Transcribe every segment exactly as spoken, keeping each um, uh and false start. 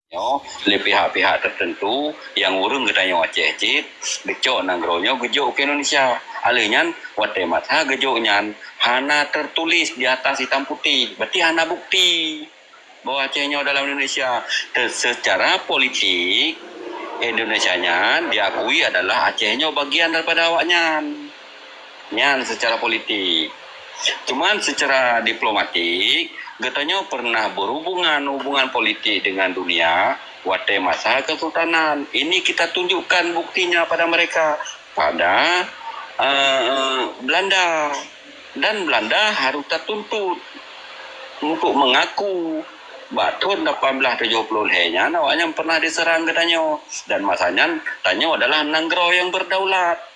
Nyoe lé pihak-pihak tertentu nyang ureuëng geutanyoe Aceh cit geucok nanggroe nyoe geujok keu Indonesia. Aleuh nyan, watée masa geujok nyan hana tertulis di atas hitam putih, berarti hana bukti bahwa Aceh nyoe dalam Indonesia. Te-, secara politik, Indonesia nyan diakui adalah Aceh nyoe bagian daripada awaknyan. Nyan secara politik. Cuman secara diplomatik, geutanyoe pernah berhubungan, hubungan politik dengan dunia watée masa kesultanan. Ini kita tunjukkan buktinya pada mereka, pada, eh, Belanda. Dan Belanda harus tertuntut untuk mengaku bak thon lapan belas tujoh puluh lhée nyan awaknyan pernah diserang geutanyoe. Dan masa nyan tanyoe adalah nanggroe nyang berdaulat.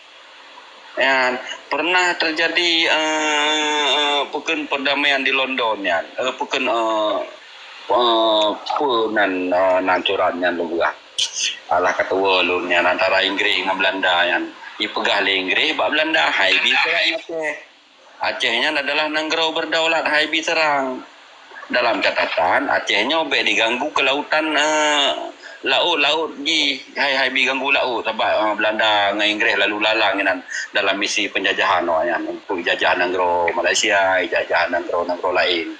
Nyan, pernah terjadi, eh, peukheun perdamaian di London nyan. Eh, peukheun, eh, eh, peue nan, eh, nan surat nyan lôn peugah. Alah, ka tuwoe lôn nyan, antara Inggréh ngon Belanda nyan. Ipeugah lé Inggréh bak Belanda, hai bi serang Aceh. Aceh nyan adalah nanggroe berdaulat, hai bi serang. Dalam catatan, Aceh nyoe bék diganggu keulautan, eh, laôt-laôt jih, hai, hai bi ganggu laôt, sabab, eh, Belanda ngon Inggréh lalu lalang inan dalam misi penjajahan awaknyan untuk jajah nanggroe Malaysia, jajah nanggroe-nanggroe laén.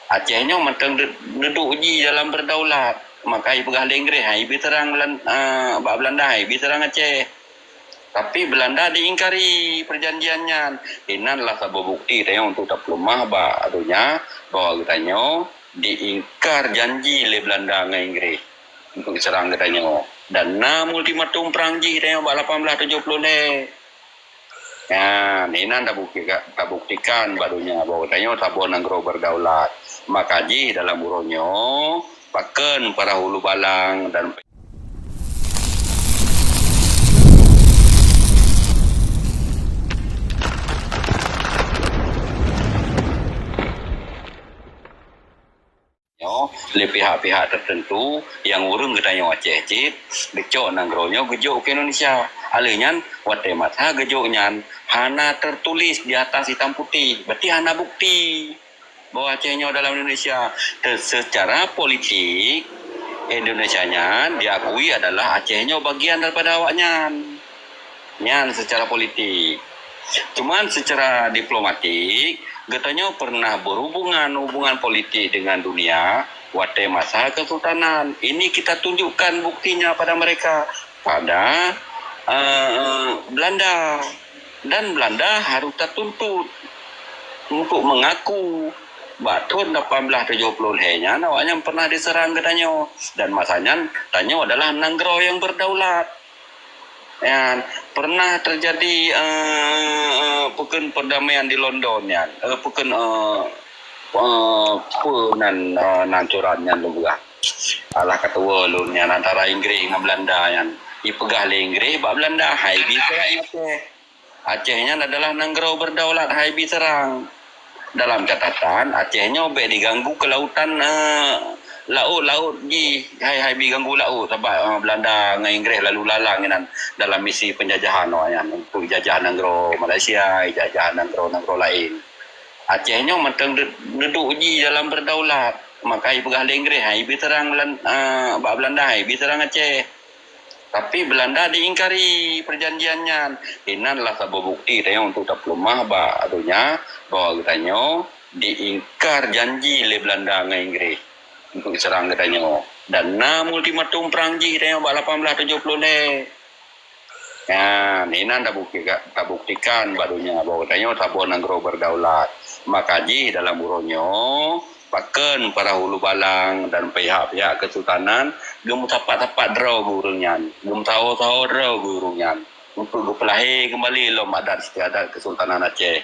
Aceh nyoe mantong de-, duduk jih dalam berdaulat, maka ipeugah lé Inggréh, hai bi serang Belan-, eh, bak Belanda, hai bi serang Aceh. Tapi Belanda diingkari perjanjian nyan. Inan lah saboh bukti tanyoe untuk tapeuleumah bak donya bahwa geutanyoe diingkar janji lé Belanda ngon Inggréh untuk serang geutanyoe. Dan na ultimatum perang jih tanyoe bak lapan belas tujoh puluh lhée. Nyan, inan tabuktika-, tabuktikan bak donya bahwa geutanyoe saboh nanggroe berdaulat. Maka jih dalam uroe nyoe, pakon para hulu balang dan nyoe lé pihak-pihak tertentu nyang ureuëng geutanyoe Aceh cit geucok nanggroe nyoe geujok keu Indonesia. Aleuh nyan, watée masa geujok nyan hana tertulis di atas hitam putih, berarti hana bukti bahwa Aceh nyoe dalam Indonesia. Te-, secara politik, Indonesia nyan diakui adalah Aceh nyoe bagian daripada awaknyan. Nyan secara politik. Cuman secara diplomatik, geutanyoe pernah berhubungan, hubungan politik dengan dunia watée masa kesultanan. Ini kita tunjukkan buktinya pada mereka, pada, eh, Belanda. Dan Belanda harus tertuntut untuk mengaku bak thon lapan belas tujoh puluh lhée nyan awaknyan pernah diserang geutanyoe. Dan masa nyan tanyoe adalah nanggroe nyang berdaulat. Nyan, pernah terjadi, eh, peukheun perdamaian di London nyan. Eh, peukheun, eh, eh, peue nan, eh, nan surat nyan lôn peugah. Alah, ka tuwoe lôn nyan, antara Inggréh ngon Belanda nyan. Ipeugah lé Inggréh bak Belanda, hai bi serang Aceh. Aceh nyan adalah nanggroe berdaulat, hai bi serang. Dalam catatan, Aceh nyoe bék diganggu keulautan, eh, laôt-laôt jih, hai, hai bi ganggu laôt, sabab, eh, Belanda ngon Inggréh lalu lalang inan dalam misi penjajahan awaknyan untuk jajah nanggroe Malaysia, jajah nanggroe-nanggroe laén. Aceh nyoe mantong de-, duduk jih dalam berdaulat, maka ipeugah lé Inggréh, hai bi serang Belan-, eh, bak Belanda, hai bi serang Aceh. Tapi Belanda diingkari perjanjian nyan. Inan lah saboh bukti tanyoe untuk tapeuleumah bak donya bahwa geutanyoe diingkar janji lé Belanda ngon Inggréh untuk serang geutanyoe. Dan na ultimatum perang jih tanyoe bak lapan belas tujoh puluh lhée. Nyan, inan tabuktika-, tabuktikan bak donya bahwa geutanyoe saboh nanggroe berdaulat. Maka jih dalam uroe nyoe, pakon para hulu balang dan pihak-pihak kesultanan geumeusapat-sapat droe geuh ureuëng nyan, geumeusaho-saho droe geuh ureuëng nyan untuk geupeulahé keumbali lom adat istiadat Kesultanan Aceh.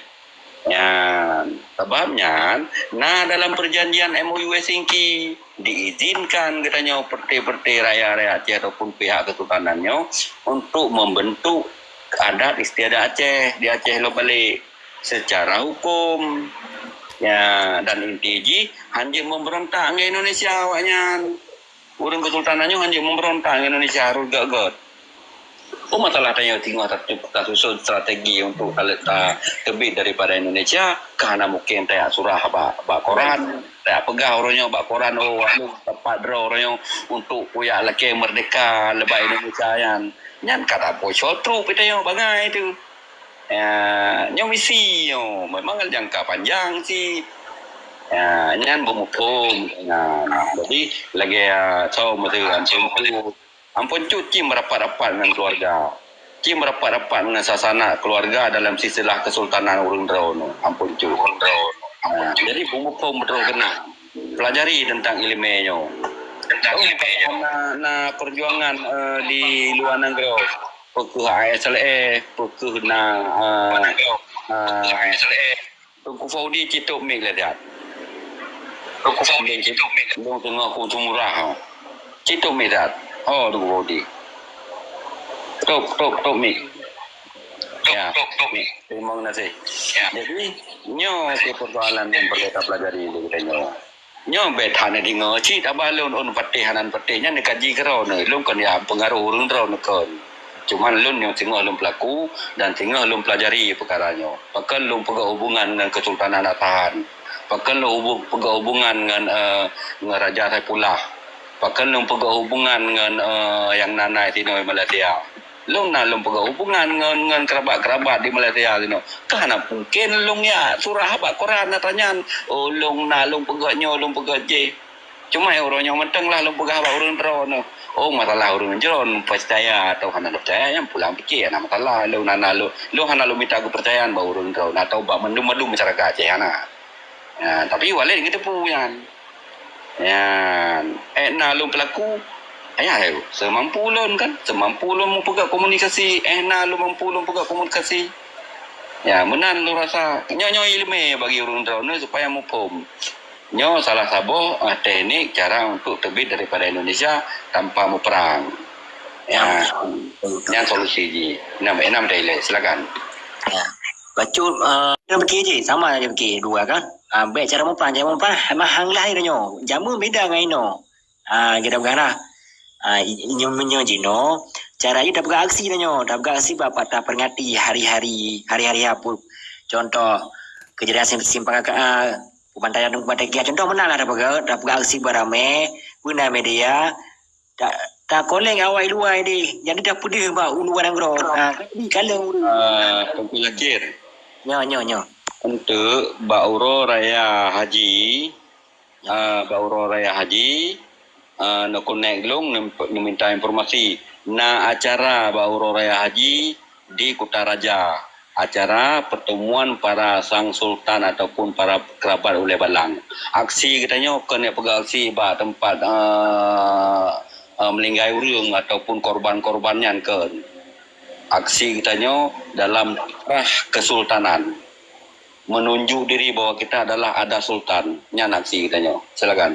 Nyan, sabab nyan na dalam perjanjian M O U Helsinki diizinkan geutanyoe partai-partai rakyat-rakyat Aceh ataupun pihak kesultanan nyoe untuk membentuk adat istiadat Aceh di Aceh lom balek secara hukum. Ya, dan inti jih hanjeuet memberontak ngon Indonesia awaknyan. Ureuëng kesultanan nyoe hanjeuet memberontak ngon Indonesia, harus göt-göt. Oh, masalah tanyoe singoh tatu-, tasusun strategi untuk taleuta teubiet daripada Indonesia, ka hana mungken tajak surah bak, bak koran, tajak peugah uroe nyoe bak koran, "Oh, anu, teumpat droe uroe nyoe untuk kujak lakée merdeka leubeh Indonesia nyan." Nyan ka taboh cok trok pih tanyoe bangai tu. Ya, nyoe misi nyoe memang jangka panjang si. Ya, nyan beumuphom. Nah, jadi lagée, ah, soe meuteun, Amphon Cut cit merapat-rapat ngon keuluwarga. Cit merapat-rapat ngon sasanak keuluwarga dalam silsilah kesultanan ureuëng droeneuh, Amphon Cut. Nah, jadi beumuphom beutôi keunan. Pelajari tentang iéleumé nyoe. Tentang iéleumé nyoe. Na, na perjuangan, eh, di luwa nanggroe. Peu kheueh I S L A, peu kheueh na, eh, eh, Teungku Faudi cit top mic lé that. Teungku Faudi cit top mic. Lôn teungoh ku seumurah. Cit top mic that. Oh, Teungku Faudi. Top, top, top mic. Ya. Top, top mic. Terima kasih. Ya. Jadi, nyoe keuh persoalan nyang perlu tapelajari lé geutanyoe. Nyoe bèk that neudeungoe cit haba lôn, ôn patéh hana patéh nyan neukaji keudroe neuh. Lôn kon ya pengaruh ureuëng droeneuh kon. Cuman lôn nyang singoh lôn peulaku dan singoh lôn pelajari peukara nyoe. Pakon lôn peugah hubungan ngon Kesultanan Atahan. Pakon lôn hubu-, peugah hubungan ngon, eh, ngon Raja Saifullah. Pakon lôn peugah hubungan ngon, eh, nyang na-na sinoe Malaysia. Lôn na lôn peugah hubungan ngon, ngon keurabat-keurabat di Malaysia sinoe. Ka hana mungken lôn jak surah bak koran atra nyan. Oh, lôn na lôn peugah nyoe, lôn peugah jéh. Cuma uroe nyoe mantong lah lôn peugah bak ureuëng droeneuh. Oh, masalah ureuëng droeneuh peucaya atau hana peucaya, nyan pulang pike, hana masalah. Lôn hana lôn, lôn hana lôn mita keupeucayaan bak ureuëng droeneuh atau bak mandum-mandum masyarakat Aceh, hana. Ya, tapi walét geuteupeue nyan. Nyan, ék na lôn peulaku, ayah, seumampu lôn kan, seumampu lôn meupeugah komunikasi, ék na lôn mampu lôn peugah komunikasi. Ya, meunan lôn rasa, nyoe, nyoe iéleumé bagi ureuëng droeneuh supaya muphom. Nyoe salah saboh, ah, teknik cara untuk teubiet daripada Indonesia tanpa muprang. Ya, nyan solusi jih. Enam, enam tadi lé, silakan. Ya. Bacut, eh, sama aja fikir dua kan. Ah, bèk cara muprang, cara muprang, emang hang lah nyoe. Jameun beda ngon inoe. Ah, kita peugah lah. Ah, i-, i-, nyoe, nyoe jinoe, cara jih tapeugah aksi nyoe, tapeugah aksi bak, bak taperingati hari-hari, hari-hari apa. Contoh, kejadian sim-, simpang K K A, pembantaian, pembantaian K K A. Contoh meunan lah tapeugah, tapeugah aksi beramai, guna media, ta-, takoleng awai luwai deh. Jadi tapeudeuh bak ulu barang groe. Ha, jadi kaleng ulu. Ah, Teungku Zakir. Nyo, nyo, nyo. Untuk bak uroe raya haji, ah, bak uroe raya haji, ah, neukonek lôn, neuminta informasi. Na acara bak uroe raya haji di Kutaraja. Acara pertemuan para sang sultan ataupun para kerabat ulèe balang. Aksi geutanyoe kon jak peugah aksi bak teumpat, ah, ah, meuninggai ureuëng ataupun korban-korban nyan kon. Aksi geutanyoe dalam arah kesultanan. Menunjuk diri bahwa kita adalah ada sultan. Nyan aksi geutanyoe. Silakan.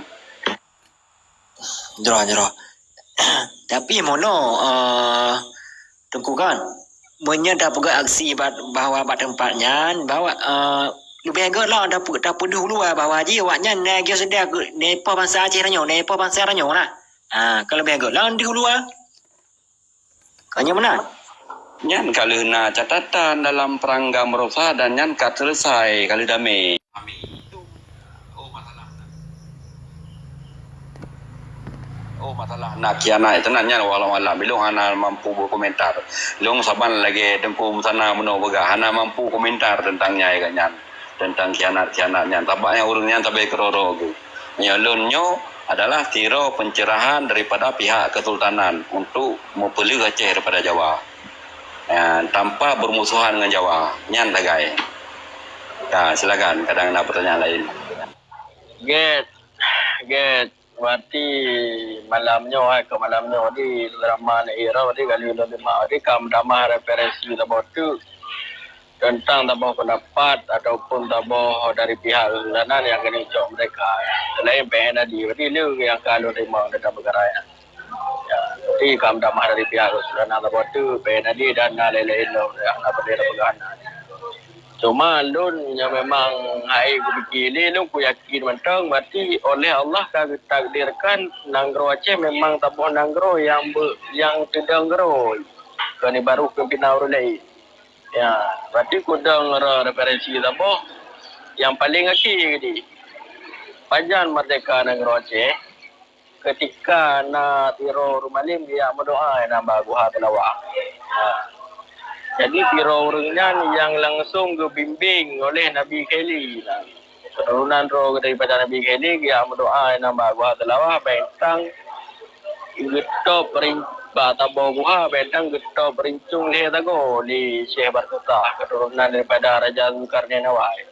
Jroh, jroh. Tapi mono, eh, Teungku kan, meunyoe tapeugah aksi bak, bahwa bak teumpat nyan, bahwa, eh, leubeh gèt lom tape-, tapeudeuh uluwa bahwa jih awak nyan na geuseudia keu, na ipoh bansa Aceh tanyoe, na ipoh bansa tanyoe nah. Ha, ka leubeh gèt lom deuh uluwa. Ka nyoe meunan. Nyan ka lheueh na catatan dalam perangga meurasa dan nyan ka selesai ka lheueh damé. Oh, masalah na khianat itu nan nyan, wallahualam. Ilôn hana mampu berkomentar. Ilôn saban lagèe Teungku Musana meunoe peugah, hana mampu komentar tentang nyai nyan, tentang khianat-khianat nyan. Sabab nyang ureuëng nyan sabe keudroe-droe geuh. Meunyoe lôn nyoe adalah sidroe pencerahan daripada pihak kesultanan untuk meupeulheueh Aceh daripada Jawa. Ya, tanpa bermusuhan ngon Jawa. Nyan sagai. Ya, silakan, kadang na pertanyaan lain. Gèt, gèt. Berarti malam nyoe, hai, keu malam nyoe di drama Nehiro di kali lima, berarti ka meutamah referensi saboh teuk tentang saboh pendapat ataupun saboh dari pihak kesultanan nyang keuneuk cok mereka. Selain P N Adi, berarti le nyang ka lôn terima tentang perkara nyan. Ya, berarti ka meutamah dari pihak kesultanan saboh teuk, P N Adi dan lain-lain lom nyang na bendera peugah na. Cuma lôn nyang memang hai kupikir lé, lôn kuyakin mantong, berarti oleh Allah ka geutakdirkan nanggroe Aceh memang saboh nanggroe nyang be-, nyang teudong groe. Keuneuk barô keupimpénan ureuëng laén. Ya, berarti kudong re-, referensi saboh nyang paleng akhé geude. Pajan merdeka nanggroe Aceh, keutika na sidroe ureuëng malem geujak meudoá inan bak Guha Seulawah. Ya. Jadi sidroe ureuëng nyan nyang langsong geubimbéng oleh Nabi Khaili. Keuturonan droe daripada Nabi Khaili geujak meudoá inan bak Guha Seulawah, bak intan geutôb rin-, bak saboh guha, bak intan geutôb rincong lhèe sagoe lé Syekh Barkhusah, keuturonan daripada Raja Zulkarnain awai.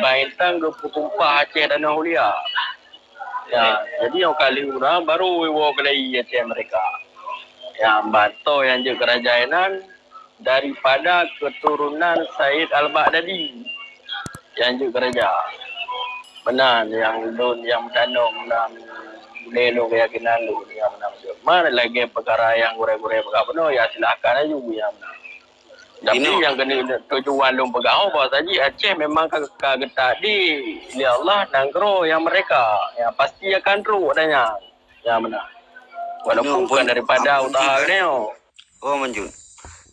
Bak intan geupeutumpah Aceh tanoh ulia. Ya, jadi nyoe kali ureuëng baru iwoe keulai Aceh merdeka. Ya, ban toh nyang jeuet keu raja inan daripada keuturonan Said Al-Baghdadi nyang jeuet keu raja. Meunan nyang lôn nyang meutanong lam lé lôn keuyakinan lôn nyang meunan jeuet. Ma lagée peukara nyang gurée-gurée peugah bunoe, ya silahkan aju nyang meunan. Tapi Inoe. Nyang keuneuk tujuan lôn peugah, oh, bahwa saji Aceh memang ka, ka geutakdi lé Allah nanggroe nyang merdeka. Ya, pasti akan trok dan nyang, nyang meunan. Walaupun Inoe bukan pun daripada ampun usaha jih, kan? Geutanyoe. Oh, manjut.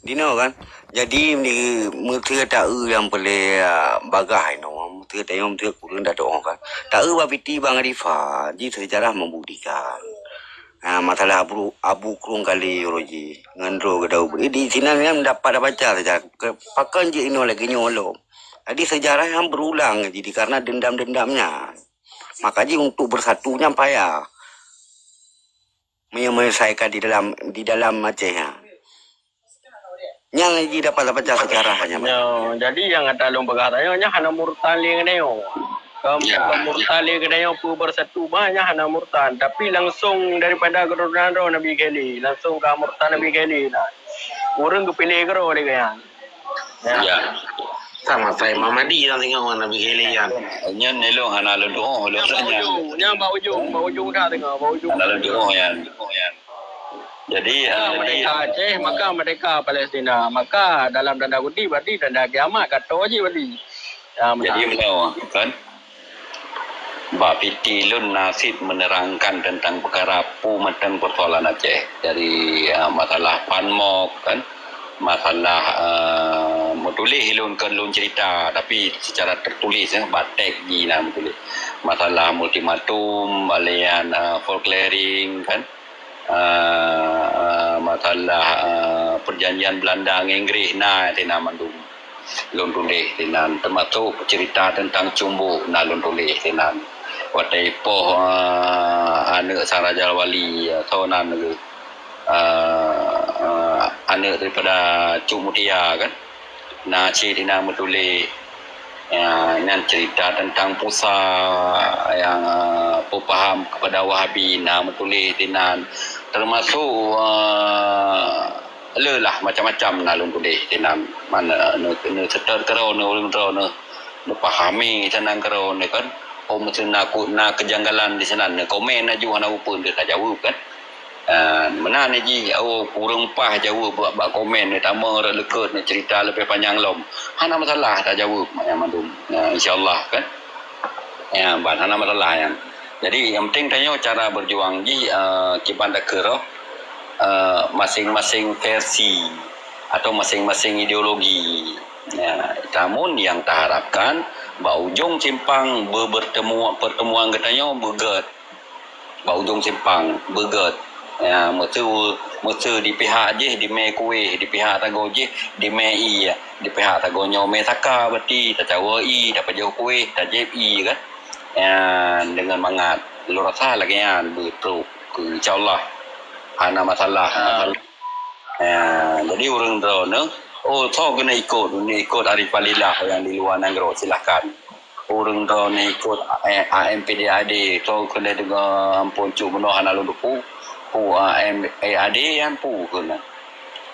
Dinoe kan. Jadi, ni, meuteue taeu nyang peureulée, ah, bagah inoe. Meuteue tanyoe, meuteue kureueng dak doh kan. Taeu bak piti Bang Arifa, ji seujarah membuktikan. Ha, masalah Abu, Abu Krueng Kali uroe jih ngon droe geudawu bri. Di sinan nyan dapat baca saja. Ke, pakon jeuet inoe lagée nyoe lom. Jadi seujarah nyan berulang jadi karena dendam-dendam nyan. Maka jih untuk bersatu nyan payah. Meunyoe menyelesaikan di dalam, di dalam Aceh nyan. Nyan jih dapat baca seujarah nyan. Nyoe, jadi nyang ata lôn peugah tanyoe nyan hana murtan lé geutanyoe. Ka, ya, ka murtan lé geutanyoe peu bersatu bah nyan hana murtan, tapi langsong daripada keuturonan droe Nabi Khaili, langsong ka murtan Nabi Khaili na. Ureuëng geupiléh keudroe lé geuh nyan. Ya. Ya. Sama saya Imam Mahdi nyang singoh ngon Nabi Khaili nyan. Nyan ilong hana lôn tuoh, ilong bak ujong, nyan bak ujong, bak ujong dah tengok, bak ujong. Hana lôn tuoh nyan. Jadi, maka, ah, merdeka Aceh, maka merdeka Palestina, maka dalam tanda kutip berarti tanda kiamat ka toe jih berarti. Ya, jadi meunoe kan. Bak piti lôn na cit menerangkan tentang peukara peue mantong persoalan Aceh. Dari, ah, masalah panmok kan, masalah, ah, meutuléh lôn kon lôn cerita, tapi secara tertulis, eh, bak teks jih na meutuléh. Masalah ultimatum, balian, ah, forclorling kan. Ah, ah, masalah, ah, perjanjian Belanda ngon Inggris na teunan mandum. Lôn tuléh teunan, teumasok cerita teuntang cumbok na lôn tuléh teunan. Watée ipoh, ah, aneuëk sang Raja Wali, ah, soe nan geuh, ah, ah, aneuëk daripada Cut Mutia kan. Na cit teunan meutuléh. Ya, nyan cerita tentang Pusa nyang, ah, peupaham kepada Wahabi na meutuléh teunan. Teumasok, ah, le lah macam-macam na lôn tuléh teunan. Man, ah, neu-, neuseutôt keudroe neu ureuëng droe neu, neupahami teunan keudroe neu kan. Oh, meuseu na ku-, na kejanggalan di sinan, neukomen aju hana peue-peue tajaweueb kan. Ah, meunan jih, oh, kureueng paih jaweueb bak, bak komen, neutamong rot leukeut, neucerita leubeh panyang lom. Hana masalah tajaweueb nyan mandum. Nah, insya Allah kan. Ya, ban hana masalah nyan. Jadi, yang penting tanyoe cara berjuang jih, eh, kiban takheun roh, eh, masing-masing versi atau masing-masing ideologi. Ya, namun yang taharapkan, bak ujong simpang be-, bertemu, pertemuan geutanyoe beugét. Bak ujong simpang, beugét. Ya, meuseu, meuseu di pihak jih dimé kuéh, di pihak sagoe jih dimé ié, di pihak sagoe nyoe mé saka, berarti tacawoe ié, tapajoh kuéh, tajieb ié kan. Ya, deungon mangat. Lôn rasa lagée nyan beutrok keu insya Allah. Hana masalah. Ha. Masalah. Ya, jadi ureuëng droeneuh, oh, soe keuneuk ikot, keuneuk ikot Arifalillah nyang di luwa nanggroe, silahkan. Ureuëng droeneuh ikot, eh, A M P D A D, soe keuneuk deungoe ampôn cuk meunoe hana lôn teupeu, peue A M P D A D nyan peue keuneuk.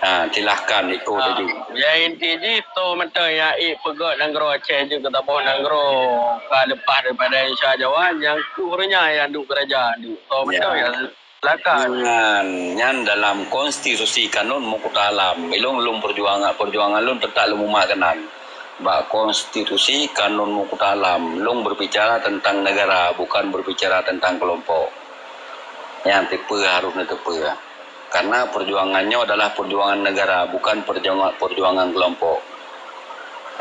Ha, silahkan ikot aju. Ya, inti jih, soe mantong nyang ék peugét nanggroe Aceh jeuet keu saboh nanggroe ka leupah daripada Indonesia Jawa, nyang keuh ureuëng nyan nyang duek keuraja, duek. Soe mantong nyang Silakan. Nyan, nyan dalam konstitusi kanun Mukta Alam. Ilong lôn perjuangan, perjuangan lôn teutap lôn mumat keunan. Bak konstitusi kanun Mukta Alam, lôn berbicara tentang negara, bukan berbicara tentang kelompok. Nyan teupeue harôh neuteupeue. Karena perjuangan nyoe adalah perjuangan negara, bukan perjuangan, perjuangan kelompok.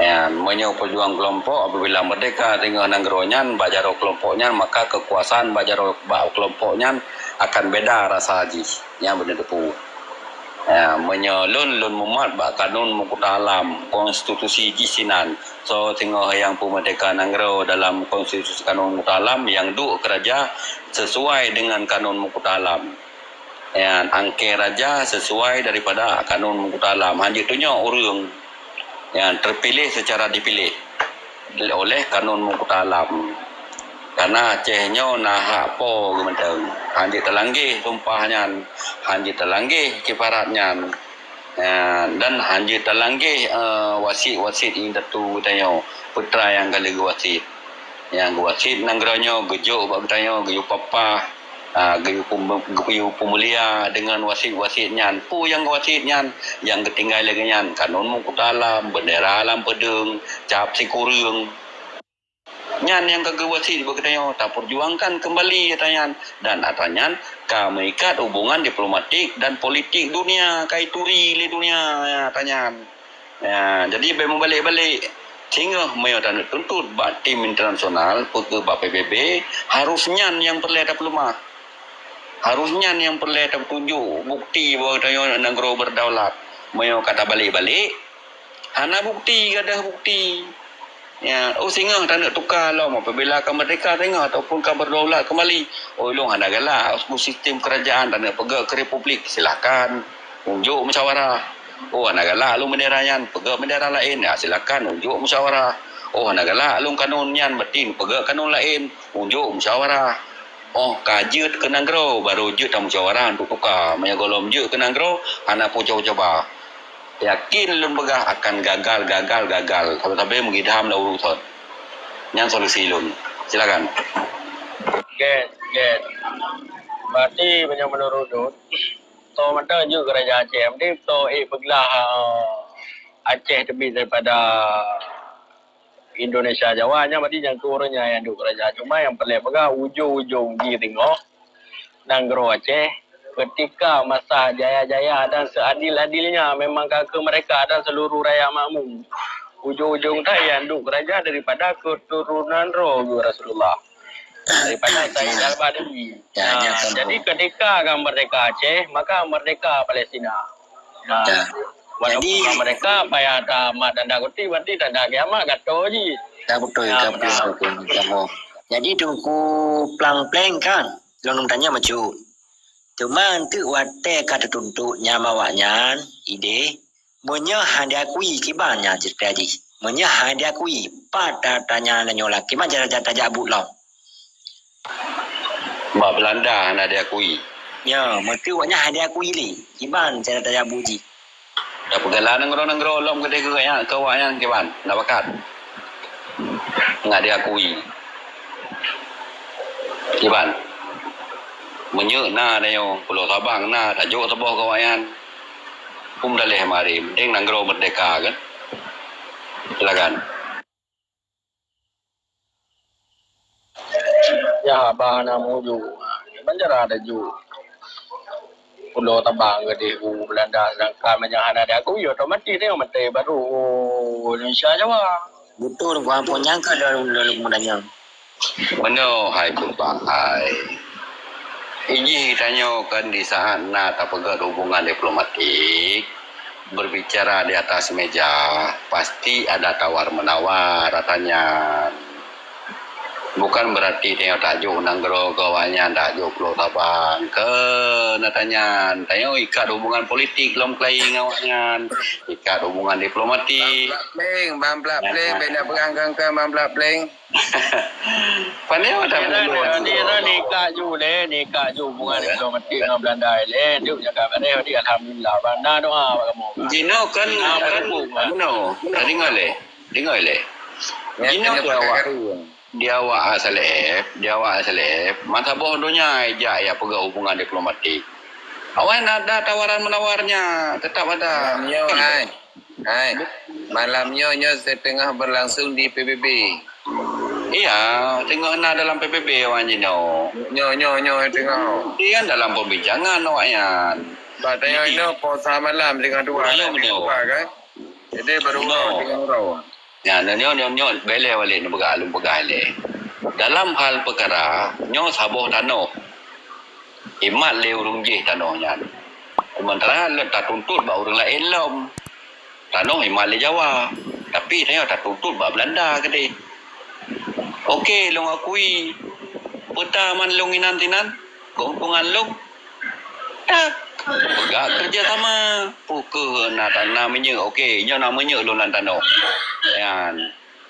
Ya, meunyoe perjuangan kelompok, apabila merdeka teungoh nanggroe nyan, bak jaroe kelompok nyan, maka kekuasaan bak jaroe, bak kelompok nyan akan beda rasa jih. Nyan beuna teupeu. Ya, meunyoe lôn, lôn mumat bak kanun meukuta alam, konstitusi jih sinan. So, teungoh nyang peumerdeka nanggroe dalam konstitusi kanun meukuta alam nyang duek keuraja sesuai dengan kanun meukuta alam. Ya, angkée raja sesuai daripada kanun meukuta alam. Hana jitunyok ureuëng yang terpilih secara dipilih oleh kanun meukuta alam. Karena Aceh nyoe na hak po geumeudang. Hana jeuet talanggeh sumpah nyan, hana jeuet talanggeh kifarat nyan. Ya, dan hana jeuet talanggeh, eh, wasiet-wasiet indatu geutanyoe, putra nyang ka lheueh geuwasiet. Nyang geuwasiet nanggroe nyoe geujok bak geutanyoe, geuyue papah, ah, geuyue pum-, geuyue peumulia deungon wasiet-wasiet nyan. Peue nyang geuwasiet nyan? Nyang geutinggai lagée nyan, kanun meukuta alam, beundera lam peudeueng, cap sikureueng. Nyan nyang ka geuwasiet bak geutanyoe, tapeujuangkan keumbali ata nyan. Dan ata nyan ka meuikat hubungan diplomatik dan politik dunia, ka ituri lé dunia ata nyan. Ya, jadi bék meubalek-balek. Singoh meunyoe taneuk tuntut bak tim internasional, peue keuh bak P B B, harus nyan nyang peureulée tapeuleumah. Harus nyan nyang peureulée tapeutunjuk bukti bahwa tanyoe nanggroe beudaulat. Meunyoe ka tabalek-balek, hana bukti, gadôh bukti. Ya, oh singoh taneuk tuka lom apabila ka merdeka singoh ataupun ka beudaulat keumbali. Oh, ilong hana galak, sistem keurajaan taneuk peugah keu republik, silakan. Unjok musyawarah. Oh, hana galak lôn bendera nyan, peugah bendera laén, ya silakan unjok musyawarah. Oh, hana galak lôn kanun nyan, berarti peugah kanun laén, unjok musyawarah. Oh, ka jeuet keu nanggroe, baru jeuet tamusyawarah untuk tuka. Meunyoe gohlom jeuet keu nanggroe, hana peue cuba-cuba. Yakin lôn peugah akan gagal, gagal, gagal. Sabe-sabe meugidam lam urusan. Nyan solusi lôn. Silakan. Oke, oke. Berarti meunyoe menurut lôn, toh mantong jeuet keu Raja Aceh. Mending toh ék peuglah, eh, Aceh teubiet daripada Indonesia Jawa, nyan berarti nyang keu ureuëng nyan nyang duek keu raja. Cuma nyang peureulée peugah ujong-ujong jih teungoh nanggroe Aceh, ketika masa jaya-jaya dan seadil-adilnya memang ka keu mereka dan seluruh rakyat makmum. Ujong-ujong that nyang duek keu raja daripada keturunan roh Rasulullah. Daripada Said Al-Baghdadi. Ya, nah, ya, jadi ketika ka merdeka Aceh, maka merdeka Palestina. Nah, ya. Walaupun jadi, ka merdeka payah tamat tanda kutip, berarti tanda kiamat gato jih. Ya, betul, ya, betul, betul, betul. Jadi Teungku Plang Pleng kan, lôn tanya macam. Cuma untuk watée ka teutuntut nyang awaknyan, ideh, meunyoe hana diakui kiban nyan ceurita jih. Meunyoe hana diakui, pat ta-, tanya nyoe lah, kiban cara tajak buet lom. Bak Belanda hana diakui. Ya, meunyoe awaknyan hana diakui lé, kiban cara tajak buet jih. Dak peugala nanggroe-nanggroe lom keudeh geuh nyan, keu awaknyan kiban, na bakat. Nggak diakui. Kiban. Meunyoe na tanyoe, Pulo Sabang na, tajok saboh keu awaknyan. Hom daleh mari, mending nanggroe merdeka kan. Silakan. Ya, bah na muju. Banjara ada ju. Pulo Sabang gadih u Belanda, sedangkan meunyoe hana diakui, otomatis dia mati baru Indonesia Jawa. Betul, gua pun nyangka dalam dalam muda nyan. Meunoe hai Teungku Plang hai. Ijih tanyoe kan di saat na tapeugét hubungan diplomatik, berbicara di atas meja, pasti ada tawar-menawar, katanya. Bukan berarti tanyoe tajok nanggroe keu awaknyan, tajok Pulo Sabang keu, katanya. Tanyoe ikat hubungan politik lom keulayi ngon awaknyan, ikat hubungan diplomatik. Bang Plak Pleng, Bang Plak Pleng, bina perang keu Bang Plak Pleng. Pandai awak tak perlu. Ni kan nikah ju lé, nikah ju hubungan diplomatik ngon Belanda lé. Dia punya kabar dia, dia alhamdulillah. Bang, na doa bak kamu. Jinoe kan, kan, meunoe. Dengar lé. Dengar lé. Jinoe di awak, di awak S L F, di awak S L F, masa boh donya jak ya peugah hubungan diplomatik. Awak ada tawaran menawarnya, tetap ada. Nyoe, hai. Hai, malam nyoe, nyoe teungoh berlangsung di P B B. Iya, teungoh na dalam P B B awaknyan nyoe. Nyoe, nyoe, nyoe teungoh. Iya, dalam perbincangan awaknyan. Bak tanyoe inoe posa malam singoh dua, singoh dua kan. Jadi baru uroe singoh uroe. Ya, nyoe, nyoe, nyoe, beleh balik neupeugah, lôn peugah lé. Dalam hal peukara, nyoe saboh tanoh. Imat lé ureuëng jih tanoh nyan. Sementara lôn tatuntut bak ureuëng laén lom. Tanoh imat lé Jawa. Tapi tanyoe tatuntut bak Belanda keudeh. Oke, lôn akui. Peue ta man lôn inan tinan? Keuntungan lôn. Tak. Peugah kerja sama. Peue keuh na, na minyeuk. Oke, nyoe na minyeuk lôn lam tanoh. Nyan.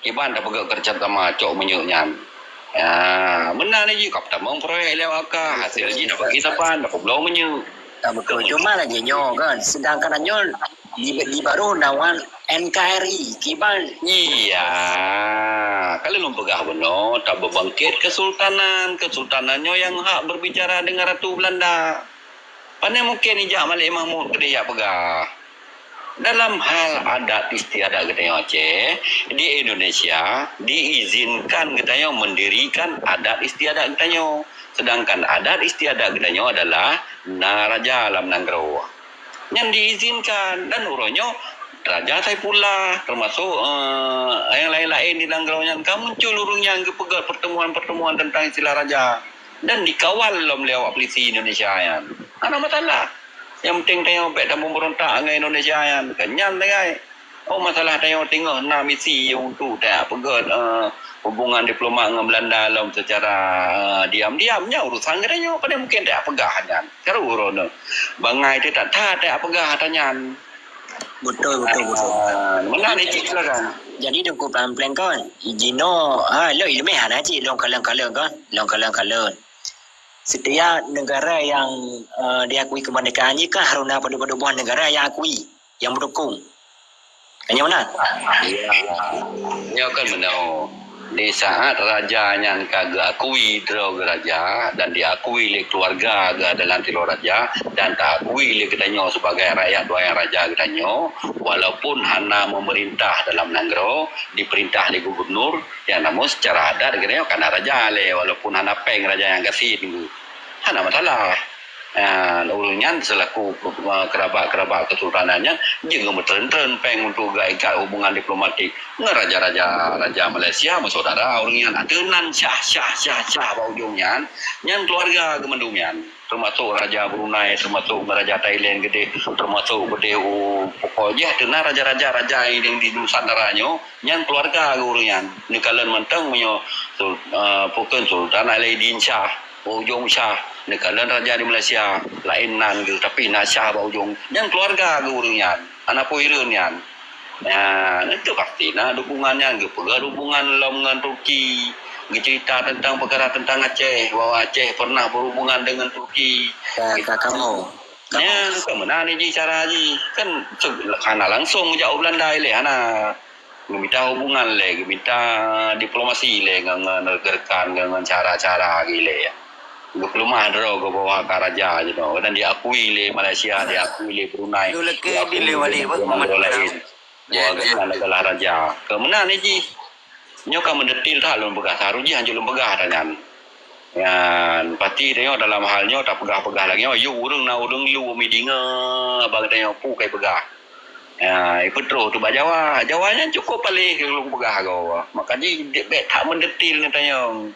Kiban tapeugah kerja sama cok minyeuk nyan. Ya, meunan jih kap tamong proyek lewat ka. Hasil jih na bagi saban, na peubloe minyeuk. Tak betul. Cuma lagi nyoe kan. Sedangkan nyoe di, di baru nawan N K R I. Kiban. Iya. Kalau lôn peugah bunoe, tabangkit kesultanan. Kesultanan nyoe yang hak berbicara dengan Ratu Belanda. Pane mungkin ijak Malik Mahmud keudeh jak peugah. Dalam hal adat istiadat geutanyoe Aceh, di Indonesia diizinkan geutanyoe mendirikan adat istiadat geutanyoe. Sedangkan adat istiadat geutanyoe adalah na raja lam nanggroe. Nyan diizinkan dan uroe nyoe Raja Saifullah termasuk uh, yang lain-lain di nanggroe nyan ka muncul ureuëng nyan geupeugah pertemuan-pertemuan tentang istilah raja. Dan dikawal lom lé awak polisi Indonesia nyan. Hana masalah. Yang penting tanyoe bèk tameuberontak ngon Indonesia nyan. Kan nyan sagai. Oh, masalah tanyoe teungoh na misi untuk tak peugah uh, hubungan diplomat ngon Belanda lom secara uh, diam-diam. Nyan urusan geutanyoe. Pada mungkin tak peugah nyan. Karu uroe nyoe. Bangai teuh tak that tak peugah ata nyan. Betul, betul, betul. Ah, meunan ni cik silakan. Jadi Teungku Plan Plan kan, jinoe, ha, lo ilmu hana cik, long kalon-kalon kan, long kalon-kalon. Setiap negara yang uh, diakui kemerdekaan ni kan harus na pada-pada buah negara yang akui, yang mendukung. Kan yang mana? Ya. Ya kan benar. Di saat raja nyan ka geuakui droe geuh raja dan diakui lé keluarga geuh dalam tiloe raja dan taakui lé geutanyoe sebagai rakyat doyang raja geutanyoe, walaupun hana memerintah dalam nanggroe, diperintah lé gubernur, ya namun secara adat geutanyoe kana raja lé walaupun hana péng raja nyang gasien geuh. Hana masalah. Ha, ureuëng nyan selaku uh, kerabat-kerabat kesultanan nyan jeuet geumeutreun-treun péng untuk geuikat hubungan diplomatik ngon raja-raja raja Malaysia bersaudara ureuëng nyan. Ateunan syah syah syah syah bak ujong nyan, nyan keluarga geumandum nyan. Termasuk raja Brunei, termasuk raja Thailand gede, termasuk gede uh, pokok jih ateunan raja-raja raja yang di Nusantara nyoe, nyan keluarga ureuëng nyan. Neukalon mantong meunyoe uh, bukan Sultan Alaidin Shah. Ujong Syah, neukalon raja di Malaysia, laén nan geuh, tapi na Syah bak ujong. Nyan keluarga geuh ureuëng nyan, hana peue hireuen nyan. Nyan, itu pasti na dukungan nyan geupeugah hubungan lom ngon Turki. Geucerita tentang perkara tentang Aceh, bahwa Aceh pernah berhubungan dengan Turki. Ka, ka kamoe. Nyan, ka meunan jih cara jih. Kan hana langsung jak u Belanda ilée, hana. Geumita hubungan lé, geumita diplomasi lé ngon, ngon rekan-rekan, ngon, ngon cara-cara gile. Geupeuleumah droe geubawa ka raja jinoe dan diakui lé Malaysia, diakui lé Brunei, diakui lé negara lain. Bahwa geutanyoe adalah raja. Keu meunan jih. Nyoe ka meudetil that lôn peugah, saharus jih hanjeuet lôn peugah tanyan. Nyan, pasti tanyoe dalam hal nyoe tapeugah-peugah lagée nyoe, yue ureuëng na ureuëng lu mi dinga bak tanyoe peue kai peugah. Ya, ipeutroh tu bak Jawa. Jawa nyan cukup paléh keu lôn peugah goe. Maka jih bèk that meudetil neutanyong.